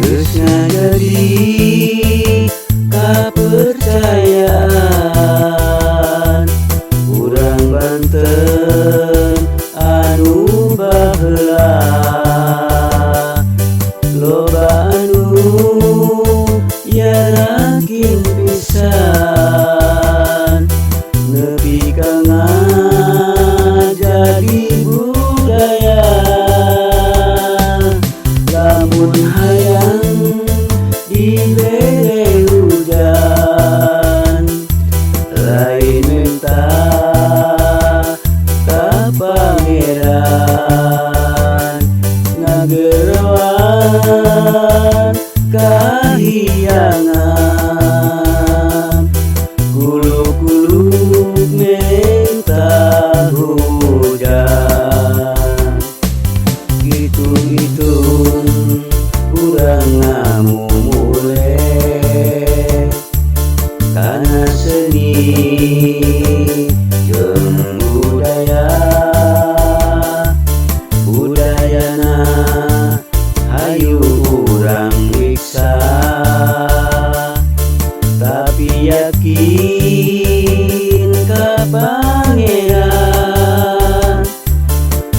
Geus ngajadi kapercayaan urang Banten anu baheula loba anu yarakin pisan nepi ka ngajadi budaya lamun hayang dibere hujan lain minta ka pangeran ngageroan kahiyangan kuluk-kuluk minta hujan hitung-hitung urang ngamumule kana seni jeung budaya budayana hayu urang riksa tapi yakin ka pangeran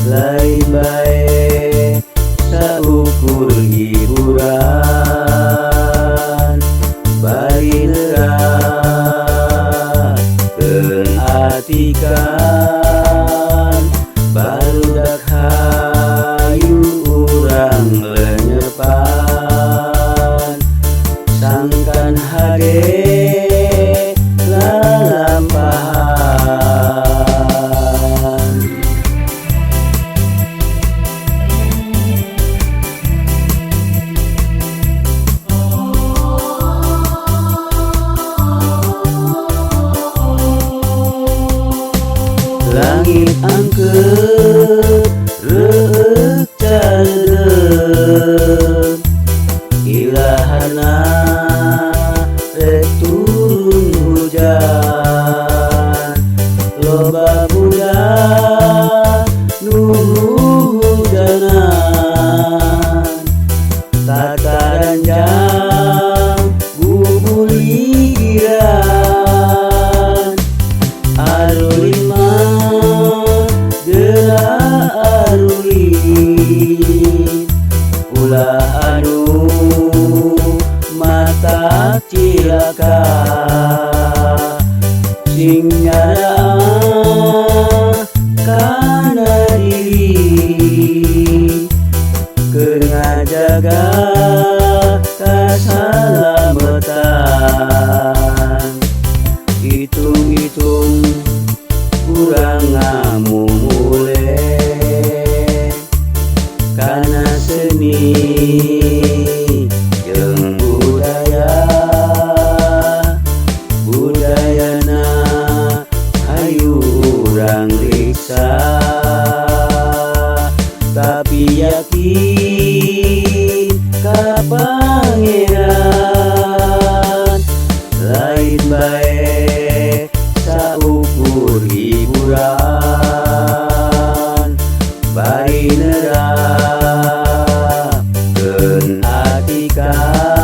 lain bae saukur hiburan bari nerapkeun atikan barudak hayu urang lenyepan sangkan hade lalampahan. Langit angkeut reueuk caleudeup ilahana rek turun hujan loba budak nu hujanan tataranjang bubuligiran arulit mah geura arulit ulah anu mata cilaka sing nyaraah kana diri keur ngajaga kasalametan hitung-hitung urang ngamumule kana seni jeung budaya budayana hayu urang riksa tapi yakin ka pangeran lain bae saukur hiburan bari nerapkeun atikan.